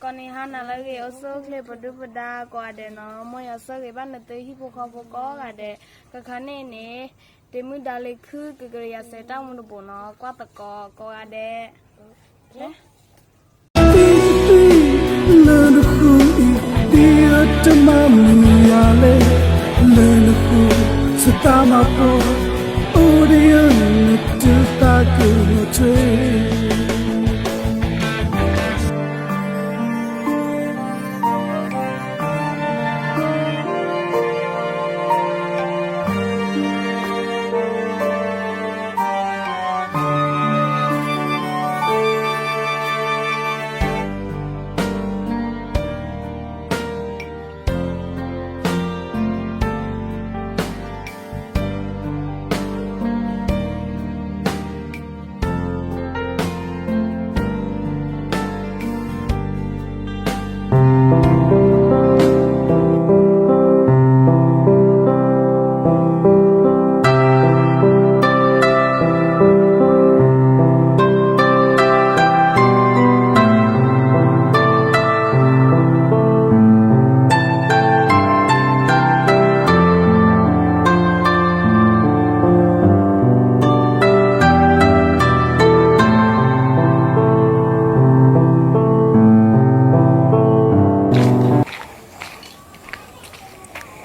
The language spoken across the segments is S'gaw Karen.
ကိးနံၤဟါနၤလၢအဂ့ၤ အိၣ်ဆူၣ်အိၣ်ချ့ပဒုၣ်ပဒါကိးဂၤဒဲးနီၤ, မ်ယွၤဆိၣ်ဂ့ၤဘၣ်နသုဟံၣ်ဖိဃီဖိကိးဂၤဒဲး, ခဲခါန့ၣ်န့ၣ် တမုၢ်ဒါလၢခု ကကရံယၤစဲးတၢ်မူတဘိနီၤ, ကွၢ်သကိးကိးဂၤဒဲး, လၢနဃုအံၤ ဒ်အတမၤမုာ်ယၤလဲၣ်, လၢနဃု စတၢ်မၤပိာ် အိၣ်ဒံးအနတုၤသးက့ၤထွဲ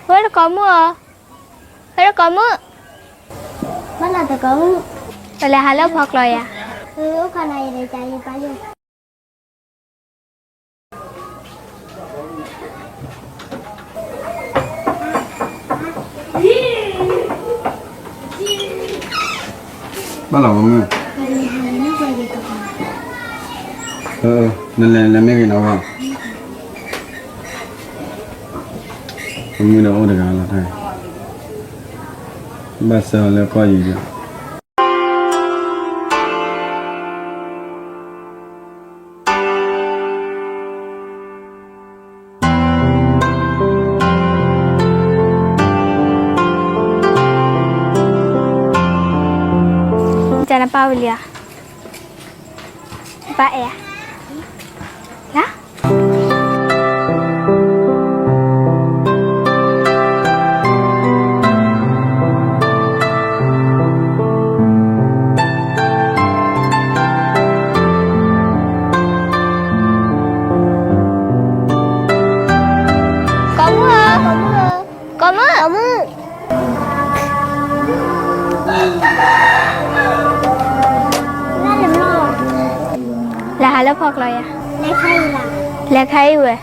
ဝဲတကိးမုၣ်ဧၢ, ဝဲတကိးမုၣ်, ဘၣ်လီၤတကိးမုၣ်, ပလဲၤဟးလၢဖီကျိၤယၤ, အိၣ်ခီနၤယၤဒီးယပၢ်ယိၣ် ဘၣ်လီၤမုၢ်, နလဲၤမ့ၢ်ဂ့ၤနီၤဝဲ, မုၢ်ဒီးအိၣ်တဂၤလီၤ, ဘၣ်ဆၢအီၤလၢကီၢ်ယံၤဒီး နပၢ်ဝံၤလံဧါ, နပၢ်အဲၣ်ဧါ, လၢ ကိးမုၢ်ဧၢ, ကိးမုၢ်, လဲၤဟးလၢဖီကျိၤယၤ, လဲၤခါအံၤဝဲ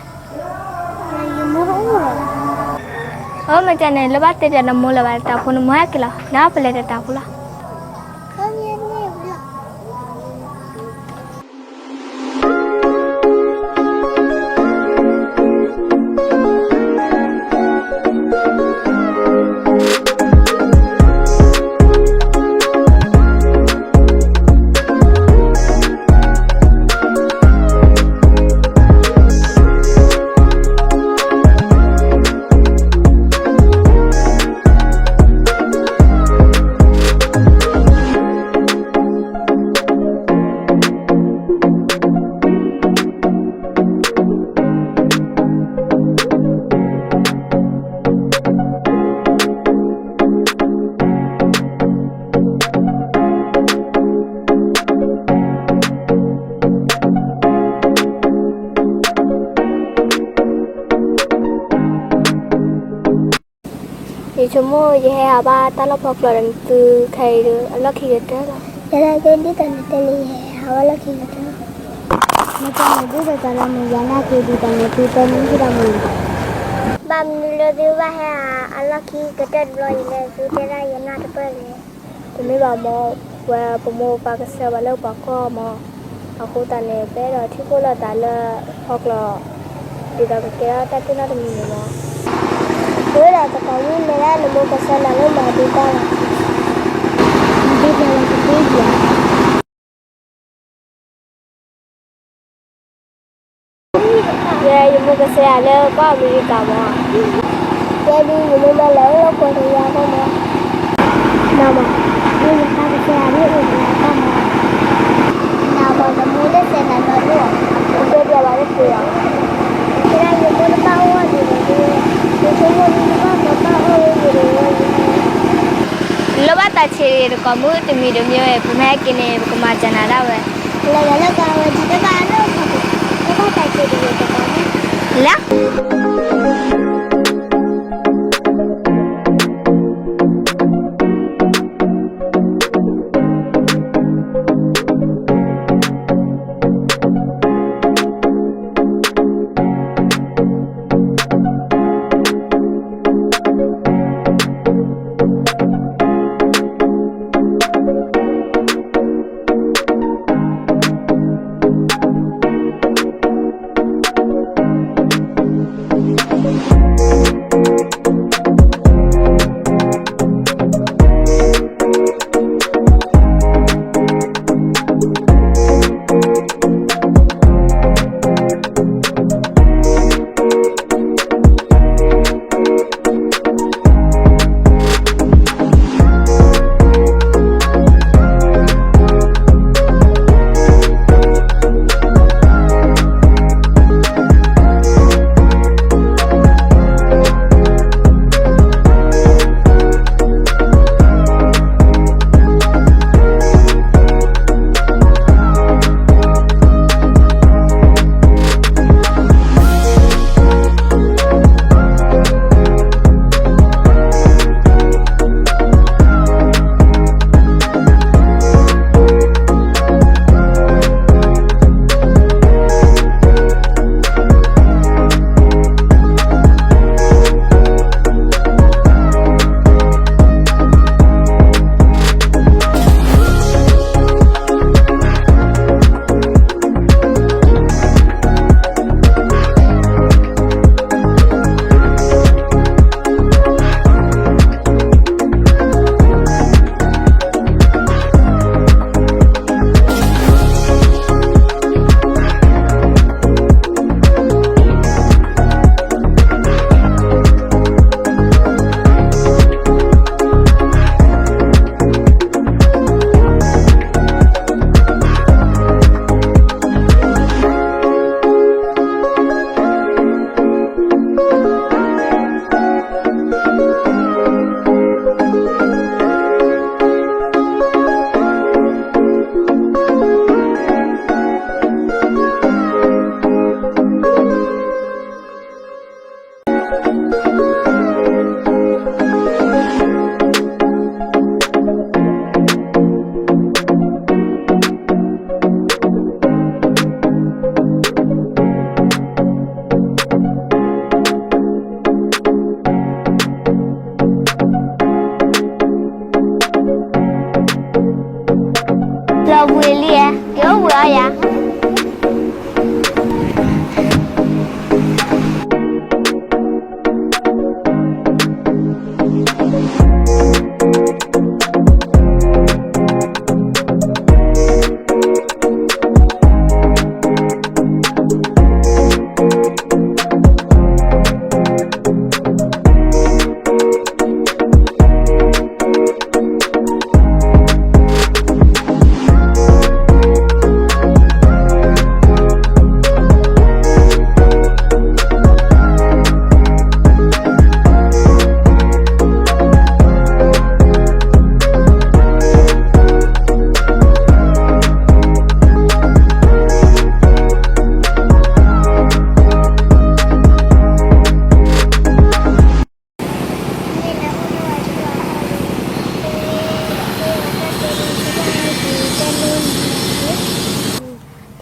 အၢ မ့ၢ်ကန့ၣ် လၢဘၣ်တဲပၠးနမိၢ်လၢၤဘၣ်တတးဖိ နမိၢ်ဟဲက့ၤလီၤ နပလဲၤတတးဖိလီၤ. ယဆိကမိၣ် ယဟဲဟးဘၣ်တၢ်လီၢ်ဖီကျိၤဒီးနသုခဲအံၤဒီး အလီၢ်ခံကတၢၢ်လီၤ. ယနာ်က့ဒ်သိးနတဲန့ၣ် ယဟဲဟးဘၣ်လီၢ်ခံကတၢၢ်လီၤ. မ့ၢ်တၢ်န့ၣ်ဒ်သိးတၢ်လီၤမုၢ် ယနာ်က့ဒ်သိးနသုတဲန့ၣ်ဒ်သိးမုၢ်လီၤ. ဘၣ်မနုၤလၢသုဘၣ်ဟဲဟးအလီၢ်ခံကတၢၢ်တဘျီအံၤလဲၣ် သုတဲဒၣ်ယနာ်တပၢၢ်န့ၣ်. တမ့ၢ်ဘၣ်မၢ်, ဝဲပမိၢ်ပပၢ်ကစၢ်ဘၣ်လၢပှၤကီၢ်မၢ်. အဃိသတးန့ၣ် ပအဲၣ်ဒိးထံၣ်ခိၣ်လၢသးလၢဖီကျိၤ ဒ်သိးကကဲထီၣ်တၢ်ထူၣ်နီတမံၤန့ၣ်မၢ်. ပဝဲဒၣ်တကးဝံၤ မ့ၢ်ဒၣ်နမိၢ်ကစၢ်နၤလၢမၤဒုးတၢ်လီၤ. ဒ်သိးနကသ့ဒံးဧါ. ယဲ ယမိၢ်ကစၢ်ယၤလၢကီၢ်အမဲရကၤမၢ်. ယဲဒ်ယမိၢ်မၢလၢလၢပှဲၤကယၤအဂီၢ်မၢ်. နမၢ်, ဒ်ယပၢ်ကစၢ်ယၤဒ်အိၣ်ကယၤအဂီၢ်မၢ်. နမၢ်, နမိၢ်လၢစဲးနၤနီၤဒ်ဧါ. ယတဲပျးဘၣ်လၢပှဲၤဧါ. တကိးမုၣ်တမံၤတမံၤဝဲ ပမ့ၢ်ဟဲက့ၤန့ၣ် ပကမၤစၢၤနၤဒၣ်ဝဲ, လၢလၢကဝဲဒ်တဘၣ်လၢခီၣ်ပူၤ, တဘၣ်တၢ်က့ၤတဂ့ၤတကိးမုၣ်, လၢ လီၤဝံၤလံဧါ, က့ၤအိၣ်ဝံၤအီၤယၤ. လၢ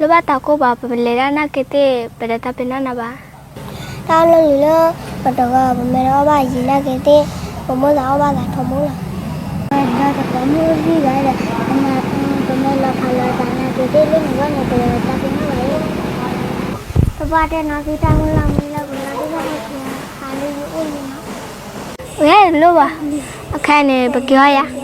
ဘၣ်တၢ်ကိၢ်ဘၣ် ပလဲၤဒၣ်နာ်က့ၤသ့ၣ် ပတတၢ်ပ့ၤနီၣ်နၤဘၣ်. တၢ်လီၢ်လံၤလၢ ပတဂၤ ပမ့ၢ်တအီၣ်ဘၣ်ယံၤနာ်က့ၤသ့ၣ် ပမိၣ်သးအီၣ်ဘၣ်သးထီဘိလီၤ. ဒီးတကိးမုၣ်ဂံၢ်ဂၤဒီး ပမ့ၢ်လီၤဖးလီၤသးနာ်က့ၤသ့ၣ် လၢနဂီၢ်န့ၣ် ပတၢ်ပ့ၤနီၣ်ဘၣ်အံၤ. ပဘၣ်တဲနီၤ သုတၢ်မုၢ်လၢ်မုၢ်လၢ် ပလီၤဒုၣ်ဘၣ်ဟဲက့ၤဟးလၢယအိၣ်လံနီၤ. ဝဲလိၣ်ဘၣ်, အခါန့ၣ် ပက့ၤအီၣ်ယၤ.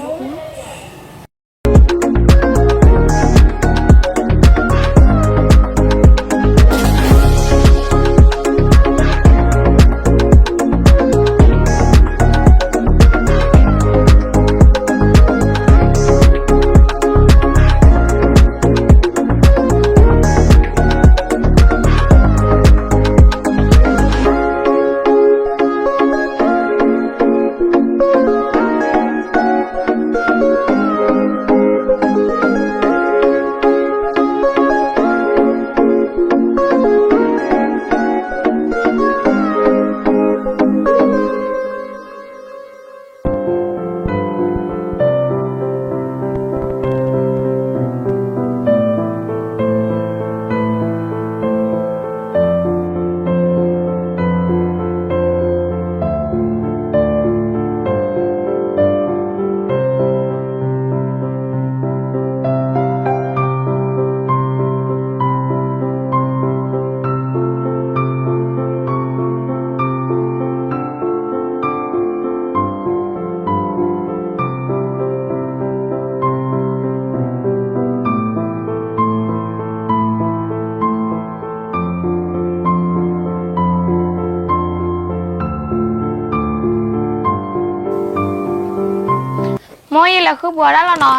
မိၢ် ယလဲၤဃုပှ့ၤဒၣ်လီၤနီၤ.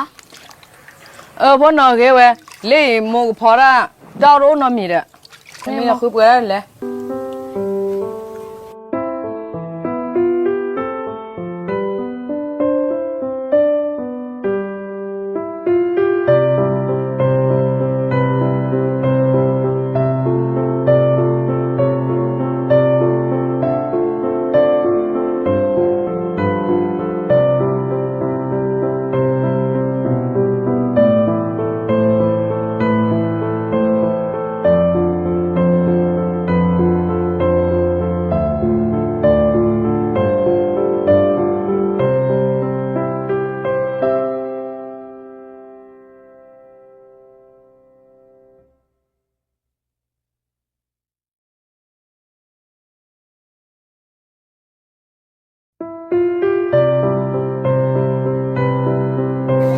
အၢ ဖိနီၢ်ဂ့ၤဝဲ, လၢအံၤမိၢ်ကဖီဒၣ် တၢ်အိၣ်တအိၣ်နီတမံၤဒီး, မ့ၢ်လဲၤဃုပှ့ၤဒၣ်လဲၣ်. မိ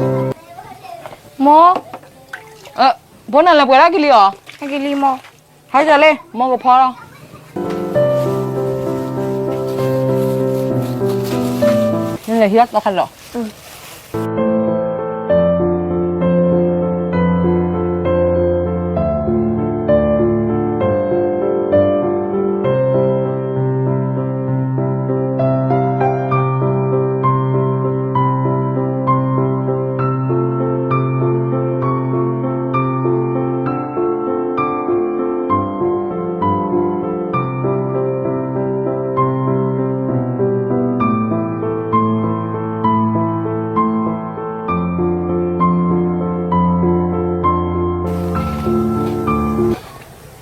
ၢ်, ဖိနီၢ်လဲၤပှ့ၤဒၣ်ကလံၤအီၤ, ကလံၤမိၢ်, ဟဲကလံၤ မိၢ်ကဖီလီၤ. နလဲၤဟံးသီခါလီၤ.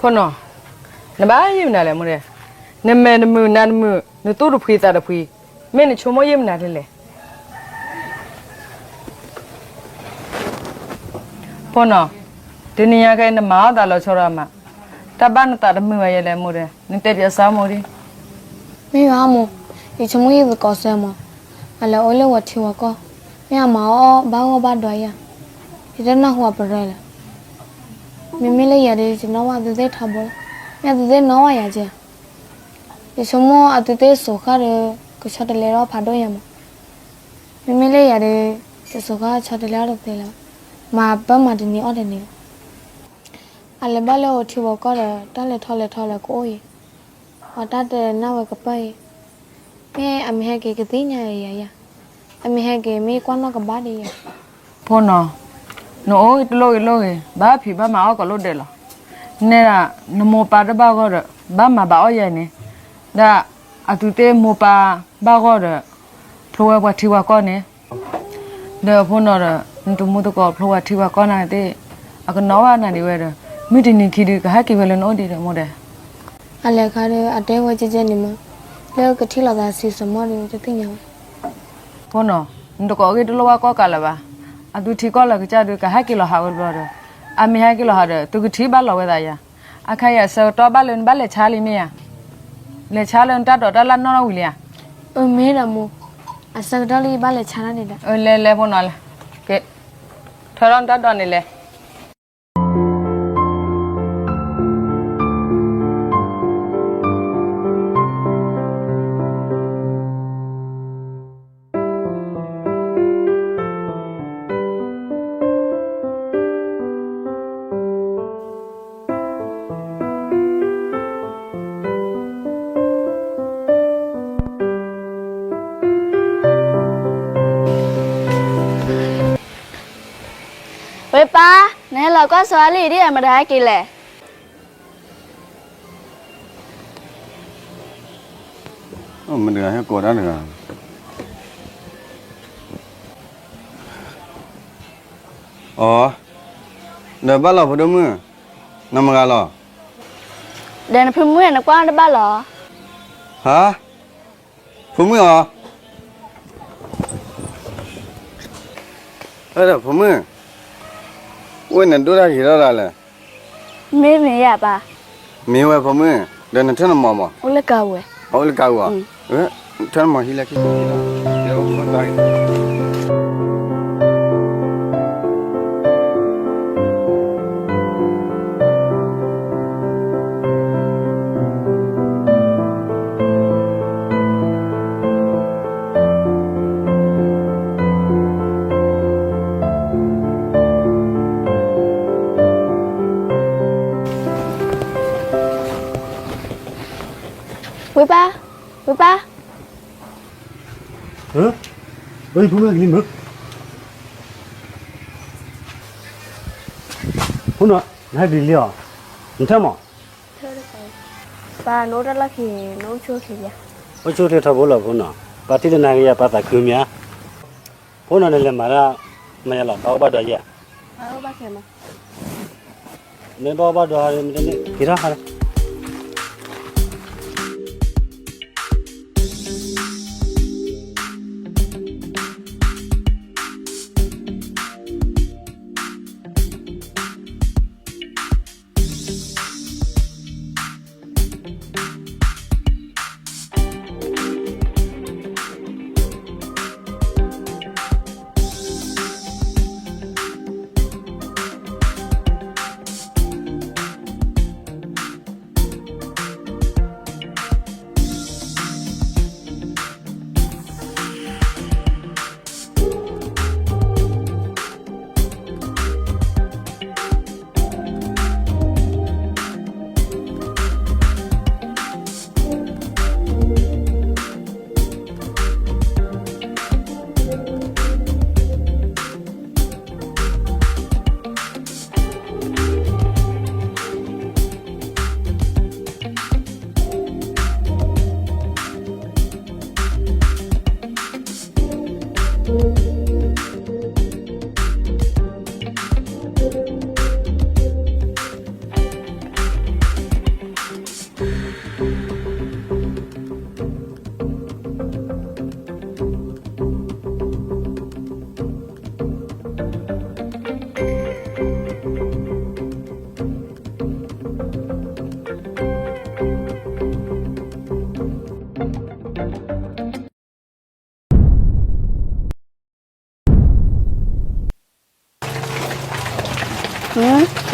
ဖိနီၢ်, နဘၣ်ယံာ်မနုၤလဲၣ်မိၢ်ဒဲး, နမဲာ်တမုာ်နၤတမုာ် နသူၣ်တဖှံသးတဖှံ, မ့ၢ်နဆိကမိၣ်ယံာ်မနုၤဒ်လဲၣ်. ဖိနီၢ်, တနံၤညါခဲအံၤ နမၤအီၣ်သးလီၤဆီဒၣ်မး, တၢ်ဘၣ်နသးတမုာ်ဘၣ်ယဲလဲၣ်မိၢ်ဒဲး, နတဲပၠးစၢ်မိၢ်ဒံး. မ့ၢ်ဘၣ်မိၢ်, ယဆိကမိၣ်ယသကိးစၢ်မး, အလဲၤအိၣ်လၢဝၤထံဝၤကီၢ်, မ့ၢ်အမၤအီၣ်ဘၣ်ဂီၢ်ဘၣ်ဒွးယၤ, ယတနၢ်ဟူအပရၢလၢၤ. မ့မ့ၢ်လၢယၤဒီး ယနီၣ်ဝဲအသူသ့ၣ်ထီဘိလီၤ, မ့ၢ်အသူသ့ၣ်နီၣ်ဝဲယၤကဲ. ယဆိကမိၣ်အသူသ့ၣ်စိာ်ဃာ်ဒီး ကဆီတလဲထီၣ်ဖးဒိၣ်ညါမး. မ့မ့ၢ်လၢယၤဒီး ယစိာ်ဃာ်ဆီတလဲထီၣ်တသ့လၢၤဘၣ်, မၤပၢမၤတနံၤအီၣ်တနံၤလီၤ. အလဲၤဘၣ်လၢဝၤထံဝၤကီၢ်ဒီး တၢ်လဲၤထီၣ်လဲၤထီလၢကအိၣ်အံၤ, အတၢ်တနၢ်ဝဲကပၢၢ်အံၤ, မ့ၢ်အမ့ၢ်ဟဲက့ၤကသ့ၣ်ညါယၤယၤ, အမ့ၢ်ဟဲက့ၤမ့ၢ်ကွၢ်နီၣ်ကဘၣ်ဒံးယၤ. ဖိနီၢ်, နအိၣ်တလိၣ်ဂ့ၤလိၣ်ဂ့ၤ, ဘၣ်ဖံးဘၣ်မၤအီၣ်ကိးလိၣ်ဒဲးလီၤ. နဲဒၣ် နမိၢ်ပၢ်တဘၣ်ဂီၢ်ဒီး ဘၣ်မၤဘၣ်အီၣ်ယၤန့ၣ်, ဒ်အသုသ့ၣ်မိၢ်ပၢ်ဘၣ်ဂီၢ်ဒီး ဖျိဝဲပှၤထံပှၤကီၢ်န့ၣ်, ဒီးဖိနီၢ်ဒီး နတမူသကိးဖျိဝဲထံပှၤကီၢ်နၤသ့ၣ်, အကနီၣ်ဝဲနၤဒံးဝဲဒီး, မုၢ်တနံၤခံဒုး ကဟဲက့ၤဝဲလၢနအိၣ်ဒံးဒီးမိၢ်ဒဲး. အလဲၤခါဒီး အတဲဝဲကဲကဲန့ၣ်မး, လၢကထံၣ်လိာ်သးဆံးစိမီၢ်ဒီး တသ့ၣ်ညါဝဲ. ဖိနီၢ်, နတကိးဂ့ၢ်တလိၣ်ဘၣ်ကီၢ်ကးလၢၤဘၣ်. အသုထံကီၢ်လၢကစၢ်ဒုး ကဟဲက့ၤလီၤဟးဝဲတဘျီဒီး, အမ့ၢ်ဟဲက့ၤလီၤဟးဒီး သုကထံၣ်ဘၣ်လီၤဝဲသးယၤ. အခါအံၤအဆၢကတီၢ်ဘၣ်လၢနဘၣ်လဲၤဆါလံမ့ၢ်ဧါ, လဲၤဆါလၢနတၢ်ဒိးတၢ်လၢ်နီၣ်ထီၣ်ဝံၤလံဧါ. အၢ မ့ၢ်ဒီးမိၢ်, အဆၢကတီၢ်လၢယဘၣ်လဲၤဆါတၢ်န့ၣ်ဒီး. အၢ လဲၤလဲၤဖိနီၢ်လဲၤ, ကဲ, ထၢထီၣ်နတၢ်ဒိးန့ၣ်လဲၤ. ဝဲပၢ်, နဟဲလီၤကွၢ်ဆိအလံာ်ဒ်အမတၤဟဲက့ၤလဲၣ်. မတၤဟဲကိးဒၣ်တဂၤ, အီ, ဒီးဘၣ်လီၤဖိဒိၣ်မုၣ်, နမတၤဂၤလီၤ. ဒီးနဖိမုၣ်နကွၢ်တဘၣ်လီၤ. ဟါ, ဖိမုၣ်အီ, ဒီးဖိမုၣ်, အိၣ်နဒိၣ်တၢ်ဂ့ၤထီၣ်တၢ်လဲၣ်. မ့ၢ်မ့ၢ်ယၤပၢ်. မ့ၢ်ဝဲဖိမုၣ်, ဒီးနထၢနမီၤမး. အိၣ်လၢကဝဲ. အိၣ်လၢကဝဲ, ထၢနမီၤဟံးလၢခံ, ဒီးအိၣ်တၢ်ဂ့ၤ. ဝ့ၢ်ပၢ်, ဝ့ၢ်ပၢ်, ဖိနီၤ, နဟဲဒ်လဲၣ်အီၤ, နထၢမး, ပၢ် နအိၣ်တၢ်လီၢ်ခံ, နအိၣ်ဆိၣ်ချ့, အိၣ်ဆိၣ်ချ့ထီဘိလီၤဖိနီၤ, ပၢ်ထံၣ်လၢနၤကယၤ ပၢ်သးခုမး, ဖိနီၤ နလဲၤမၤတၢ်မၤယၤလီၤ, ဘၣ်အိၣ်ဘၣ်ဒီးယဲၢ်, မ့ၢ်ဘၣ်အိၣ်ဘၣ်ဒီး, က့ၤထီၣ်ဟါလီၤ.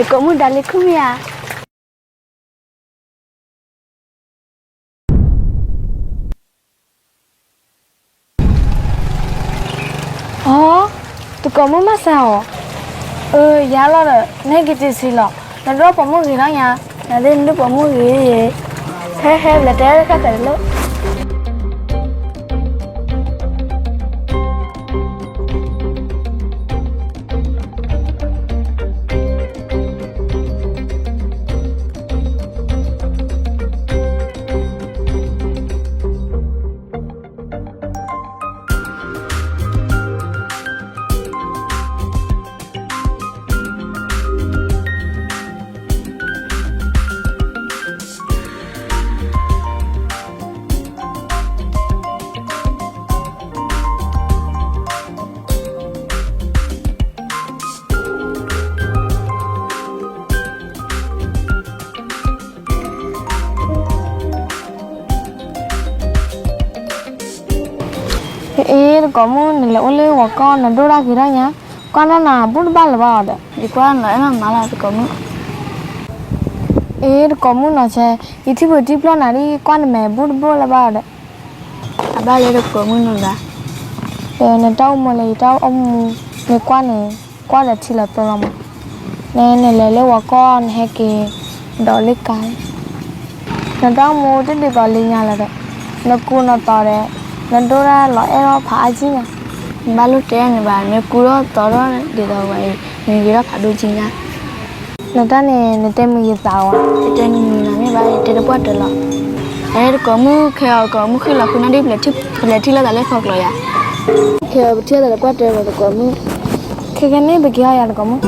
တကိးမုၣ်ဒၣ်လံခုမ့ၢ်ဧါ. အိ, တကိးမုၣ်မၤစၢၤအီၤ, အၢ ယၤလီၤဒီး နဟဲက့ၤတ့ၢ်ဆံးလီၤ, နဒိၣ်ပိာ်မုၣ်ဂ့ၤလီၤညါ, နဒိၣ်ပိာ်မုၣ်ဂ့ၤ, ဟဲဟဲ လဲၤတဲတခါခါတလၢ အ့ တကိးမုၣ် နလဲၤအိၣ်လၢဝီၤကီၢ် နဒိၣ်တၢ်ဂ့ၤထီၣ်ညါ, ကွၢ်နီၢ်နၤ ဘူးတဘၣ်လၢၤဘၣ်အီၤဒီး, ယကွၢ်နီၢ်အဲၣ်နီၢ်မးလီၤ တကိးမုၣ်. အ့ တကိးမုၣ်နီၤဆဲ, ယထံၣ်ဖုးထံၣ်ဖျီၣ်နၤဒ် ကွၢ်နမဲာ်ဘူးတဘၣ်လၢၤဘၣ်အီၤဒီး, အဘၣ်လၢတကိးမုၣ်နီၤဘၣ်, ဒီးနတၢ်အိၣ်မူလၢယတၢ်အိၣ်မူ, မ့ၢ်ကွၢ်န့ၣ်, ကွၢ်ဒီးထံလီၤသီလီၤမး, နလဲၤလၢဝီၤကီၢ် နဟဲက့ၤ, ဒီးလၢကါ နတၢ်အိၣ်မူတဒ်သိးလၢညါလၢၤဒီး, နကူနသိးဒီး, နဒိၣ်တၢ်လီၤအဲၣ်ထီၣ်ဖးအါကံညါ, နဘၣ်လိၣ်တဲန့ၣ်ဘၣ်, နကူထီၣ်သိးထီၣ်ဒ်သိးဝဲအံၤ, နဂ့ၤထီၣ်ဖးဒိၣ်ကံညါ, နတၢ်န့ၣ် နတဲမုာ်ယသးဧါ, ယတဲနမုာ်နၤမ့ၢ်ဘၣ် ယတဲတပှၢ်တၢၢ်လီၤ, အဲ တကိးမုၣ် ခဲအံၤ တကိးမုၣ်ဃ့ၢ်လီၤဃုာ်နၢ်ဒ် ပလဲၤထံၣ်လိာ်သးလၢဖီကျိၤယၤ, ခဲအံၤ ပထံၣ်လိာ်သးတပှၢ်တၢၢ်လီၤ တကိးမုၣ်, ခဲကနံၣ် ပက့ၤအီၣ်ယၤ တကိးမုၣ်.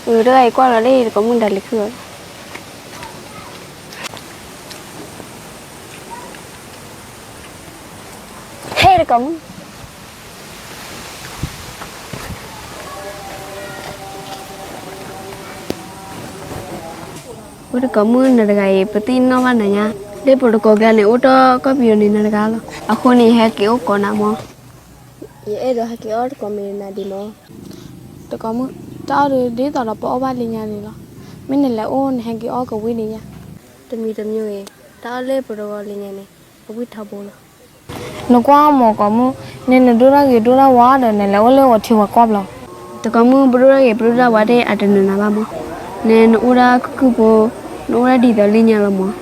အၢ တဂၤအံၤကွၢ်လီၤလၢ တကိးမုၣ်ဒၣ်လံခုအီၤ, ဟဲ ကိးမုၣ် ဝဲတကိးမုၣ်နၤတဂၤအံၤ ပသ့ၣ်နီၣ်ဘၣ်နၤညါ, လၢပှၤတကိးကျါန့ၣ် အိၣ်တ့ၢ်ကီၢ်ပယီၤန့ၣ်နၤတဂၤလီၤ. အဃိန့ၣ် ယဟဲက့ၤအိၣ်ကိးနၤမၢ်. ယအဲၣ်ဒိးဟဲက့ၤအီၣ်တကိးမ့ၤနၤဒံးမၢ်. တကိးမုၣ်, တၢ်အီၣ်ဒ်သိးဒီးပအီၣ်ဘၣ်လၢညါန့ၣ်လီၤ. မ့ၢ်နလဲၤအိၣ်နဟဲက့ၤအီၣ်ကဝံၤဒံးညါ. တမံၤတမံၤအံၤ တၢ်အီၣ်လၢပှၤတကိးလၢညါန့ၣ် အဝံၣ်ထီဘိလီၤ. နကွၢ်မၢ်ကိးမုၣ်, နနဒိၣ်တၢ်ဂ့ၤဒိၣ်တၢ်ဝါဒီး နလဲၤအိၣ်လၢအီၤထံဝဲကွၢ်ဘျီ. တကိးမုၣ် ပဒိၣ်တၢ်ဂ့ၤပဒိၣ်တၢ်ဝါသ့ၣ်အတနၢၤနၤဘၣ်မၢ်. နနအိၣ်ဒၣ်ခုၣ်ခုၣ်ဖိ, နအိၣ်ဒၣ်ဒ်သိးလၢညါလီၤမၢ်.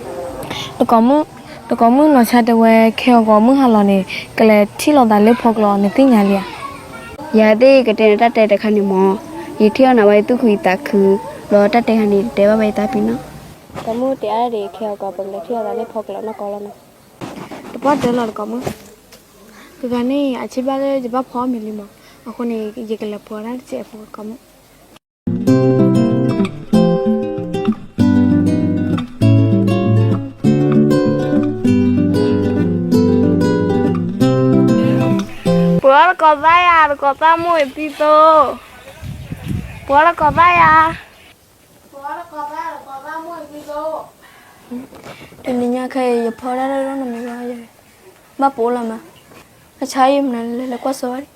တကိးမုၣ်, တကိးမုၣ်နီၢ်ဆါတဲဝဲ ခဲအီၤကိးမုၢ်ဟါလီၤန့ၣ် ကလဲၤထံၣ်လိာ်သးလၢဖီကျိာ် နသ့ၣ်ညါလံဧါ. ယၤသ့ၣ်ကတဲနတၢ်တဲတခါန့ၣ်မၢ်, ယထံၣ်အီၣ်နၤဝဲယသူၣ်ခုယသးခု, ဒီးတၢ်တဲခါန့ၣ် တတဲဘၣ်ဝဲယသးပ့ၤနီၣ်. တကိးမုၣ်တဲအါဒံး ခဲအီၤကိး ပကလဲၤထံၣ်လိာ်သးလၢဖီကျိာ်နီၢ်ကီၢ်လီၤနီၤ. တပီၢ်တၢၢ်လီၤတကိးမုၣ်, တဂၤန့ၣ် အဆံးဘၣ်လၢယဘၣ်ဖီအီၣ်မ့ၤလံမၢ်, အဃိန့ၣ် ယကလဲၤဖီတၢ်တစဲးဖိကိးမုၣ်. ပှၤတကိးသၣ်ယၤ တကိးသၣ်မိၢ်အံၤသံသိ, ပှၤတကိးသၣ်ယၤ. တနံၤညါခဲအံၤ ယဖီတၢ်လၢနီတမံၤဘၣ်, ဘၣ်ပိာ်လီၤမး, အဆါအံၤမနုၤလဲၤလဲၤကွၢ်စီဝဲဒံး.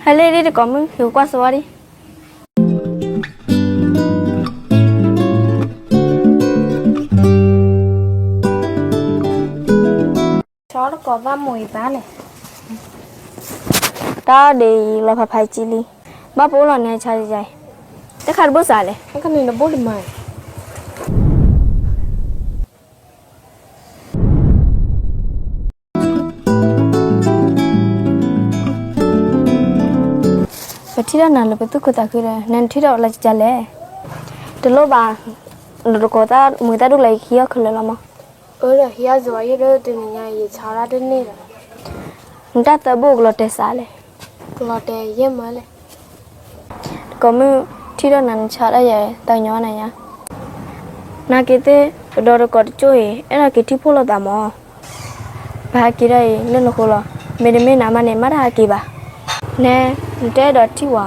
ဟဲလံဒံးတကိးမုၣ် ယကကွၢ်စီဝဲဒံး. ဆါတကိးသၣ်မိၢ်အံၤသးန့ၣ်, တၢ်ဒ်အံၤလီၤဖးဖးကံလံ, ဘၣ်ပအိၣ်လီၤန့ၣ်ဆါယၤအံၤ, တၢ်ခါတဘိစးလဲၣ်, တၢ်ခါန့ၣ်တဘိတမၤအံၤ. ပထံၣ်ထီၣ်နၤလၢပသူၣ်ခုသးခုဒီး နထံၣ်ထီၣ်လၢကလဲၣ်. တလိၣ်ဘၣ်, နတကိးသၣ်မိၢ်သၣ်ဒိၣ်လၢယကဟံးအီၣ်ခဲလၢာ်လီၤမး. အၢ ဒီးဟံးအီၣ်စ့ၢ်ကီး ယဲဒၣ်တနံၤညါ ယဆါတၢ်တန့ၢ်ဒီး. နတၢ်သးဘိၣ်ကလီၤတဲာ်စးလဲၣ်, ကလီၤတဲာ်ယဲၢ်မၢလဲၣ်. တကိးမုၣ်, ထံၣ်ထီၣ်နၤနဆါတၢ်ယၤ သးကညီၤနၤညါ. နာ်က့သ့ၣ် ပဒီတကိးတကၠိၢ်အံၤ အဲၣ်ဒိးက့ၤထံၣ်ဖှိၣ်လိာ်သးမၢ်. ပဟးက့ၤဒၣ်အံၤလၢနဃိလီၤ. မ့တမ့ၢ်နၤမးန့ၣ် မ့ၢ်တဟးက့ၤဘၣ်. နဲ, နတဲအဲၣ်ဒိးထံၣ်ဝဲ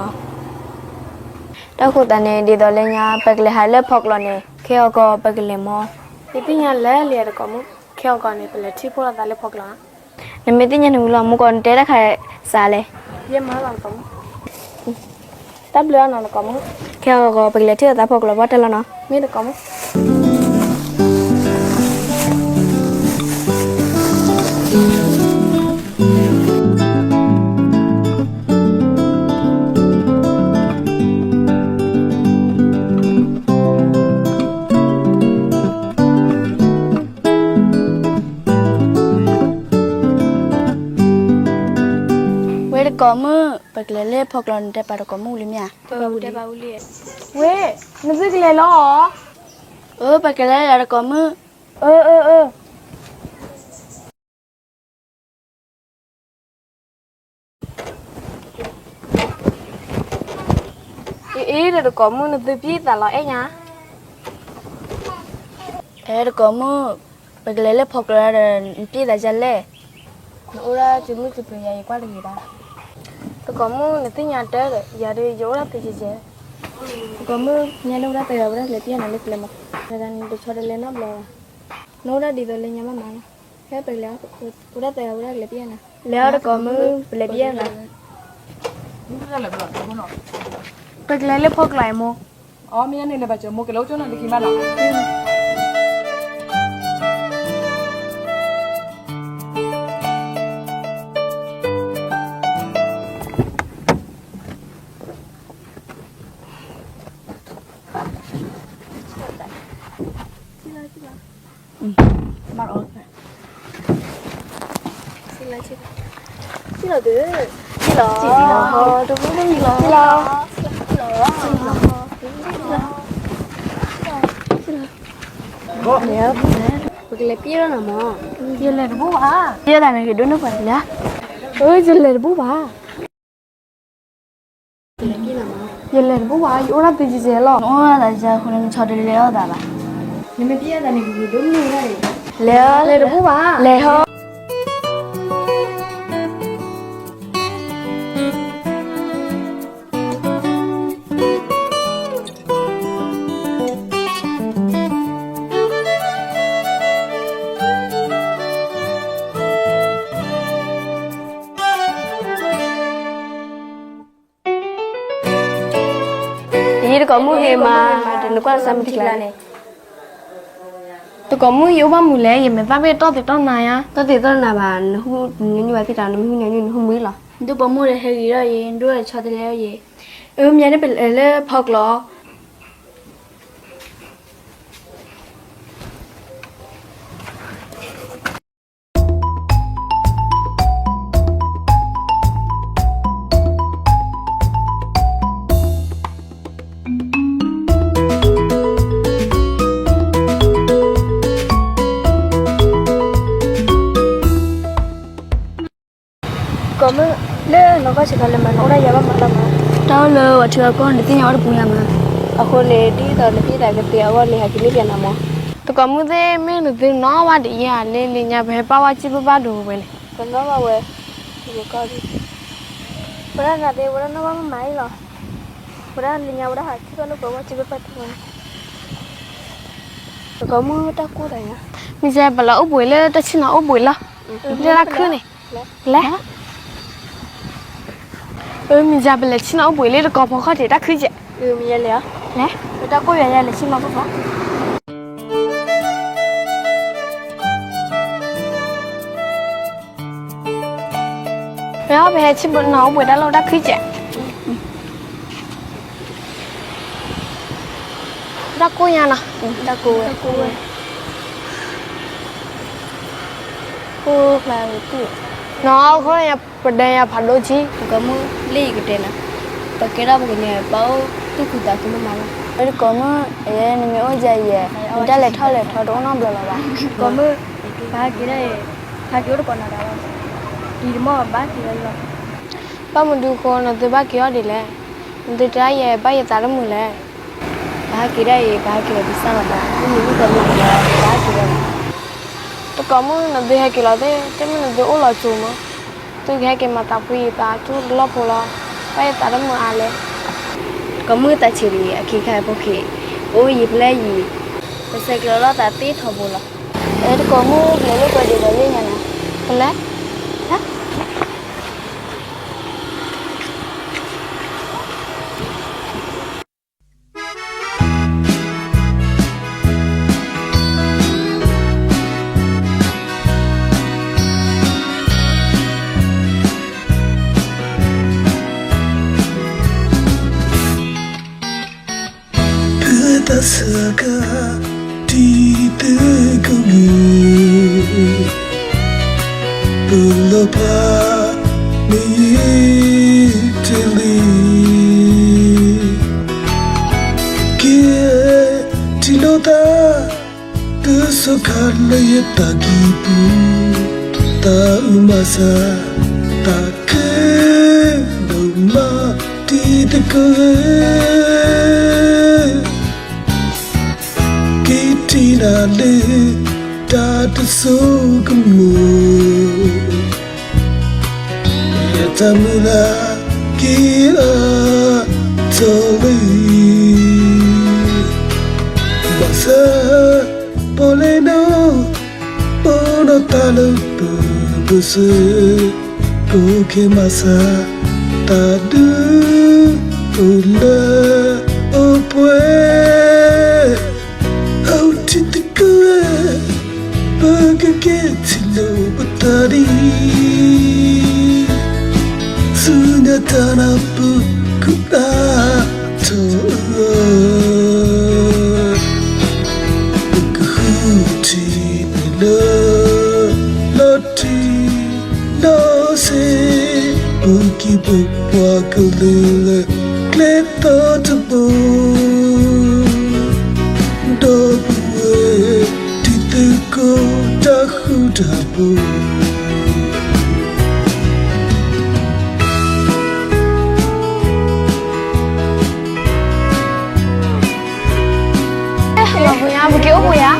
အီၤ. တၢ်ဃိသးန့ၣ် ဒ်သိးလၢညါ ပကလဲၤဟးလၢဖီကျိာ်န့ၣ် ခဲအီၤကီး ပကလဲၤမၢ်. ယသ့ၣ်ညါလၢလံတကိးမုၣ်, ခဲအီၤကီးန့ၣ် ပလဲၤထံၣ်ဖှိၣ်လိာ်သးလၢဖီကျိာ်. နမ့ၢ်သ့ၣ်ညါန့ၣ်ဝံၤလီၤ မူကီး နတဲတၢ်ခါစးလဲၣ်. ယဲၢ်မၢလီၤတကိးမုၣ်. တၢ်ဘျုးအါနီၤတကိးမုၣ်. ခဲအီၤကီး ပကလဲၤထံၣ်လိာ်သးဖီကျိာ် ဘၣ်တၢ်လီၤနီၤ. မ့ၢ်တကိးမုၣ်. ဝဲတကိးမုၣ်, ပကလဲၤလၢဖီကျိာ် နတဲပာ်တကိးမုၣ်ဝံၤလံမ့ၢ်ဧါ. ဝဲ, နသုကလဲၤလီၤ. အၢ ပကလဲၤလီၤတကိးမုၣ်. အၢ အၢ အၢ. အ့ အ့ ဒီးတကိးမုၣ် နသုပျံၤသးလီၤအဲၣ်ညါ. အဲ တကိးမုၣ်, ပကလဲၤလၢဖီကျိာ်ဒီး နပျံၤသးဒ်လဲၣ်. နအိၣ်ဒၣ်စုမုၢ်စုပျီၤယၤ ယကွၢ်တဂ့ၤဘၣ်. တကိးမုၣ် နသ့ၣ်ညါတၢ်ဒီး ယၤဒီးယအိၣ်ဒၣ်သ့ကဲကဲ. တကိးမုၣ် ညါလၢဝဲဒၣ်တဂၤဝဲဒၣ်ကလဲၤပျံၤနၤလၢကျဲမး. တဂၤန့ၣ် တဆီတလဲနီတဘျီဘၣ်. နအိၣ်ဒၣ်ဒ်သိးလၢညါမးမးလီၤ. ဟဲပကလဲၤ ဝဲဒၣ်တဂၤဝဲဒၣ်ကလဲၤပျံၤနၤ. လဲၤအီၤတကိးမုၣ် ပလဲၤပျံၤနၤ. ပကလဲၤလၢဖီကျိာ်အံၤမိၢ်. အမ့ၢ်န့ၣ် လဲၤဘၣ်စၢၤမိၢ် ကလဲၤအိၣ်ကၠိနၤတက့ၤမးလီၤ. ပကလဲၤပျံၤလီၤနၤမး. ယလဲၤတဘူၣ်ဘၣ်. ယဲဒၣ်န့ၣ် ကဒိးန့ၢ်ပှၤလၢ. အၢ ယလဲၤတဘူၣ်ဘၣ်. ယလဲၤတဘူၣ်ဘၣ်, ယအိၣ်ဒၣ်သ့ကဲကဲလီၤ. နအိၣ်ဒၣ်သ့ကဲကဲအဃိန့ၣ် နဆီတလဲအီၣ်သးဘၣ်. နမ့ၢ်ပျဲအသးန့ၣ် ပကဒိးမုၢ်ဝဲဒၣ်အံၤ, လဲၤ, လဲၤတဘူၣ်ဘၣ်, လဲၤဟီ. ယတကိးမုၣ်ဂ့ၤမး, နကွၢ်စၢ်မုၢ်ထံကျါန့ၣ်, တကိးမုၣ် ယအိၣ်ဘၣ်မုာ်လဲၣ်, ယမဲာ်သၣ်ဘၣ်တီၢ်သ့တီၢ်နၤယါ. တီၢ်သ့တီၢ်နၤဘၣ်, နဟူးနူန့ၢ်ဘၣ်သ့ၣ်တၢ်, နမ့ၢ်ဟူးနူန့ၢ် နဟူးမုာ်လီၤ. ဒိၣ်ပိာ်မုၣ်ဒီးဟဲဂ့ၤထီၣ်ယံၤ, ဒိၣ်ဒီးဆီတလဲအီၤယံၤ. အၢ မ့ၢ်န့ၣ် ပလဲၤလၢဖီကျိး. ကိးမုၣ်, လၢနီၢ်ကီၢ်ဆံးခီလဲၤမၤနအိၣ်ဒၣ်ယၤဘၣ်မးလီၤမး. တၢ်အိၣ်လၢပှၤထံအကီၢ် နသ့ၣ်ညါအီၤတပူၤယါမး. အဃိန့ၣ် ဒ်သိးနသ့ၣ်ညါကသ့အဂီၢ်န့ၣ် ဟဲက့ၤန့ၢ်ပၠးနၤမး. တကိးမုၣ်သ့ၣ် မ့ၢ်နသုနီၣ်ဘၣ်ဒံးယါလၢလၢညါ ပဟဲပာ်ဝဲစံၣ်ပာ်ဘၣ်ဒိဝဲန့ၣ်. ပနီၣ်ဘၣ်ဝဲ, ဝဲဒၣ်နၤသ့ၣ် ဝဲဒၣ်နီၣ်ဘၣ်မးမးအံၤလီၤ. ဝဲဒၣ်လၢညါဝဲဒၣ်ဟးထံၣ်ဘၣ်လၢပှၤဝဲစံၣ်ပာ်ဘၣ်ထံဝဲန့ၣ်. တကိးမုၣ်တၢ်ကိၢ်တၢ်ညါ, မ့ၢ်ယဲ ပလဲၤအိၣ်ဘှံးလၢတၢ်ဆ့ၣ်နီၤအိၣ်ဘှံးလီၤ. လၢတၢ်ခုၣ်န့ၣ်, လဲၤ. အၢ မ့ၢ်ယဲ ပလဲၤဆ့ၣ်နီၤအိၣ်ဘှံးလၢတကိးဖီခီၣ်ထံးတၢ်ခုၣ်ကဲး. လဲၤ, တၢ်ကိၢ်ယါယဲ လဲၤဆ့ၣ်နီၤအိၣ်ဘှံး. ပဟဲဆ့ၣ်နီၤအိၣ်ဘှံးတၢ်လီၢ်တၢ်ခုၣ်ကဲး. တၢ်ကိၢ်ညါနီၤ, တၢ်ကိၢ်ဝဲ, ကိၢ်ဝဲ, ကိၢ်ဖျါဝဲ, နီၤအဃိ ပဒဲယၤဖးဒိၣ်ကံ, တကိးမုၣ်လၢယကတဲနၤ, ပကဲဒၣ်ပကညီ ပအိၣ်သူၣ်ခုသးခုမးလီၤ. တကိးမုၣ်, နမ့ၢ်အိၣ်ယၤယဲ, နတၢ်လဲၤထီၣ်လဲၤထီတအိၣ်နီတဘျီလၢၤဘၣ်. တကိးမုၣ်, ပဟဲက့ၤဒၣ်အံၤ, ဟဲက့ၤအိၣ်တကိးနၤဒၣ်လီၤ. အံၤတမ့ၢ်ဘၣ်က့ၤလီၤ. ဘၣ်မနုၤဃိနသုဘၣ်က့ၤအီၤဒ်လဲၣ်, နသုတဲယဲဘၣ်ယသးတမုာ်လဲၣ်. ပဟဲက့ၤဒၣ်အံၤ ပဟဲက့ၤလီၤပသၣ်လီၤဘၣ်, မ့မ့ၢ်မုၢ်ကနၣ်လီၤ ပဟဲက့ၤလီၤ. တကိးမုၣ် နသုဟဲက့ၤလီၤသ့ၣ်, တမ့ၢ်နသုအိၣ်လီၤစိၤမး, သုကဟဲက့ၤမၤသးဖှံယသး ထူၣ်တလီၢ်ဖိလီၤ, ဘၣ်ယသးတမုာ်အါလဲၣ်. တကိးမုၣ်သးဆံးလံ, အခံခါဖိခံ, ပအိၣ်ယံၤဖဲလဲၣ်ယံၤ, ပဆဲးကျိးလိာ်သးသ့ထီဘိလီၤ. တကိးမုၣ် ပလဲၤလၢပှဲၤဒံးဒီးလၢညါန့ၣ်, ပလဲၤ ဖဲသးစၢ်ကါ တံၤသကိးမုၣ်, ပလီၤဖးမ့ၢ်ယံၤတလံ, က့ၤထံၣ်လိာ်သး သုစခါလၢယသးကံၢ်ပူၤ, သးအုးမၤစၢ် သးခုဒိၣ်မး တံၤသကိးဧၢ, က့ၤထံၣ်နၤလၢ တၢ်တစိကမီၤ, ယတၢ်မုၢ်လၢ်က့ၤအါထီၣ်လံ, ဘၣ်ဆၣ် ပီၣ်လဲၣ်နီၤ ပီၣ်နီၣ်သးလၢပဘၢၣ်စၢၤ, ပကဲမၤစၢ် သးဒုးအိၣ်လၢအပှဲၤ, အိၣ်တံၤသကိးဧၢ, ပကက့ၤထံၣ်လိာ်ပသးဒံး, ဆူညါတၢ်နၢ်ပၢၢ်ကသးထီၣ်ဧၢ, ပကဃုထံၣ်န့ၢ်လၢ လီၤတံၢ်လီၤဆဲး, ပကံၢ်ပပှၤကလုာ်လၢ ကျဲသီတဘိ, ဒီပုၢ်ဝဲၢ်တံၤသကိးတၢ်ဃူတၢ်ဖိး. လီၤပူၤညါ ပက့ၤအိၣ်ပူၤယါ.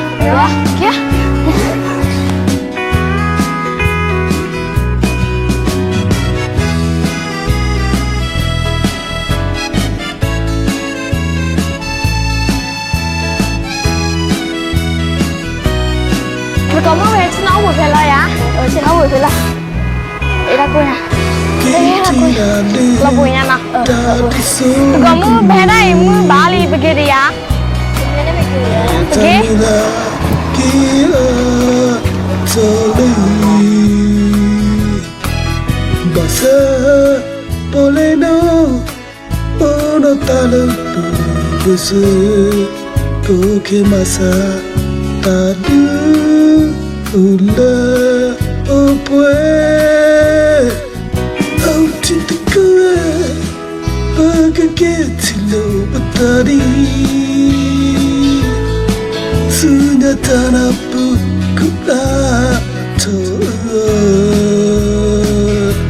ပကိးမုၣ်ဝဲဆ့ၣ်နီၤအိၣ်ဘှံးဖဲလီၤယၤ, ဆ့ၣ်နီၤအိၣ်ဘှံးဖဲလီၤ, အဲၣ်ဒၣ်ကိၢ်ညါ, လီၤဘှံးညါနီၤ, ပကိးမုၣ်ဖဲဒၣ်အံၤမုၢ်ဘၣ်လံ ပက့ၤတယၤ, ပက့ၤ, ဘၣ်ဆၣ်, ပီၣ်လဲၣ်နီၤ အိၣ်ဒီးတၢ်လၢပူၤပူၤစ့ၢ်, ကအိၣ်က့ၤမၤစၢ် တၢ်ဒုးအိၣ်လၢအိၣ်ပှဲၤ, အိၣ်ထံသကိး, ပကက့ၤထံၣ်လိာ်ပသးဒ် ဆူညါတၢ်နၢ်ပူၤခိၣ်အါထီၣ်ဧၢ,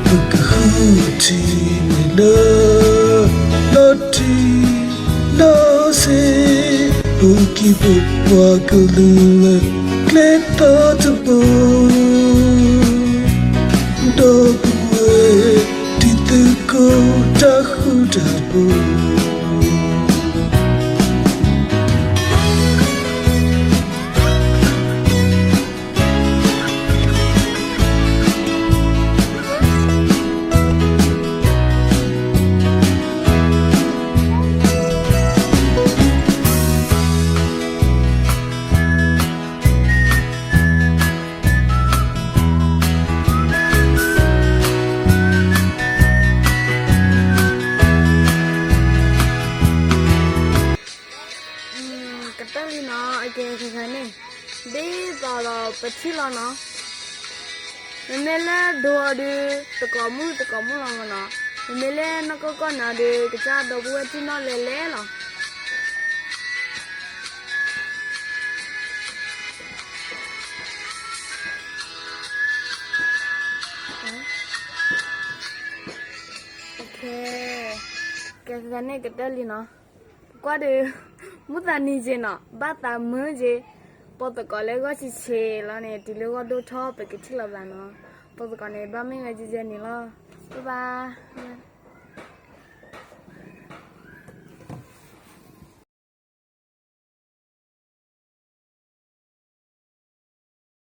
ပကဃုထံၣ်န့ၢ်လၢ လီၤတံၢ်လီၤဆဲး, ပက့ၤပပှၤကလုာ်လၢကျဲသီတဘိ, ဒီပုၢ်ဝဲၢ်တံၤသကိးတၢ်ဃူတၢ်ဖိး. ကတၢၢ်လံနီၤ, အကဲခဲခါန့ၣ်, ဒ်သိးဒီးပထံၣ်လီၤနီၤ, မ့မ့ၢ်လၢဒိအီၤဒုး သကိးမုၣ်သကိးမုၣ်လီၤမနီၤ, မ့မ့ၢ်လၢနီၢ်ကီၢ်ကီၢ်န့ၣ်ဒုး ကစၢ်ဒီပုၢ်ဝဲၢ်ထံၣ်နီၣ်လဲၤလဲၤလီၤ. ကဲန့ၣ်ကတၢၢ်လံနီၤ, ကွၢ်ဒုး မုၢ်သးနံၤက့နီၤ, ဘၣ်သးမုာ်က့, ပိာ်သကိးလၢဂီၢ်ဆံးဆံးလီၤန့ၣ် တုၤလၢဂီၢ်ဒိၣ်ထီၣ် ပကထံၣ်လိာ်သးနီၤ, ပိာ်သကိးန့ၣ် ဘၣ်မ့ၢ်ဝဲကဲကဲန့ၣ်လီၤ, ဘၣ်ဘၣ်.